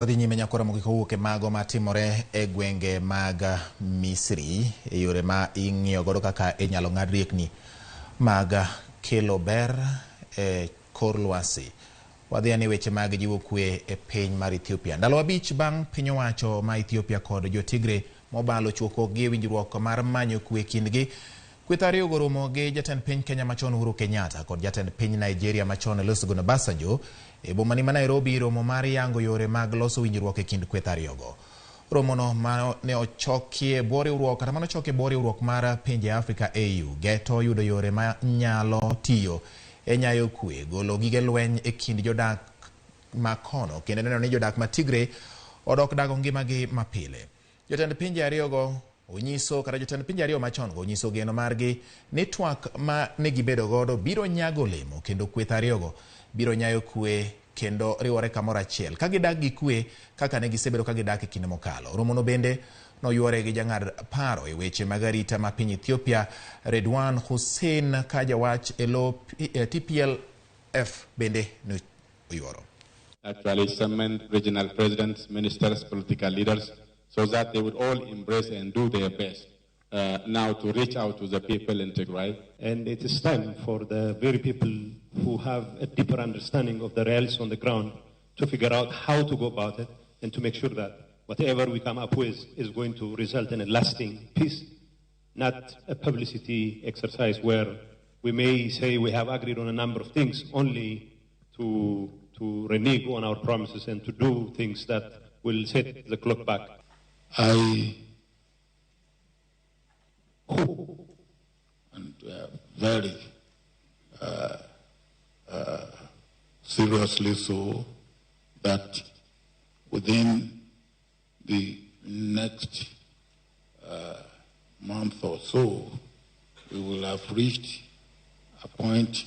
Wadhi nyime nyakora mogik owuok e mago matimore e gwenge mag Misri e yore ma ing'iyo godo kaka inyalo ng'ad riekni mag kelo ber e kor lwasi. Wadhi ane weche mag jiwo kwe e piny mar Ethiopia. Ndalo 5 bang' piny owacho ma Ethiopia kod jo-Tigray mobalo chuokruok gi e winjruok mar manyo kwe kindgi, kweth ariyo romo gi jatend piny Kenya machon Uhuru Kenyatta kod jatend piny Nigeria machon Olusegun Obasanjo e boma ni ma Nairobi, romo mar yango yore mag loso winjruok e kind kweth ariyogo. Romono ma ne ochokie bwo riwruok kata mane ochokie bwo riwruok mar pinje Afrika AU geto yudo yore ma nyalo tiyo e nyayo kwe, golo gige lweny e kind jodak ma kono kendo neno ni jodak ma Tigray odok dago ngimagi mapile. Jotend pinje ariyogo onyiso kata jotend pinje ariyo machon go onyiso geno margi ni twak ma ne gibedo godo biro nyago olemo kendo kweth ariyogo biro nyayo kwe kendo riwore kamoro achiel ka gidak gi kwe kaka ne gisebedo ka gidak e kinde mokalo. Romono bende noywore gi jang'ad paro e weche mag arita ma piny Ethiopia Redwan Hussein ka jawach e lo TPLF bende ne oyuoro. Actually summoned regional presidents, ministers, political leaders, so that they would all embrace and do their best now to reach out to the people in Tigray. And it is time for the very people who have a deeper understanding of the realities on the ground to figure out how to go about it and to make sure that whatever we come up with is going to result in a lasting peace, not a publicity exercise where we may say we have agreed on a number of things only to renege on our promises and to do things that will set the clock back. I hope and very seriously so that within the next month or so, we will have reached a point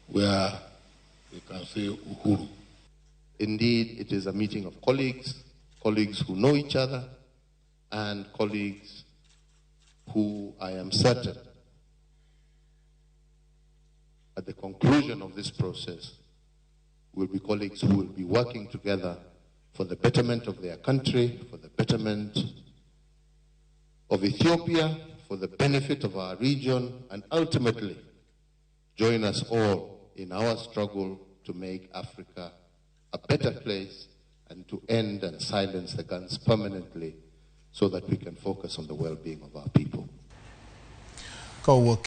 where we can say Uhuru. Indeed, it is a meeting of colleagues, colleagues who know each other, and colleagues who I am certain at the conclusion of this process will be colleagues who will be working together for the betterment of their country, for the betterment of Ethiopia, for the benefit of our region, and ultimately join us all in our struggle to make Africa a better place and to end and silence the guns permanently so that we can focus on the well-being of our people. Kowuok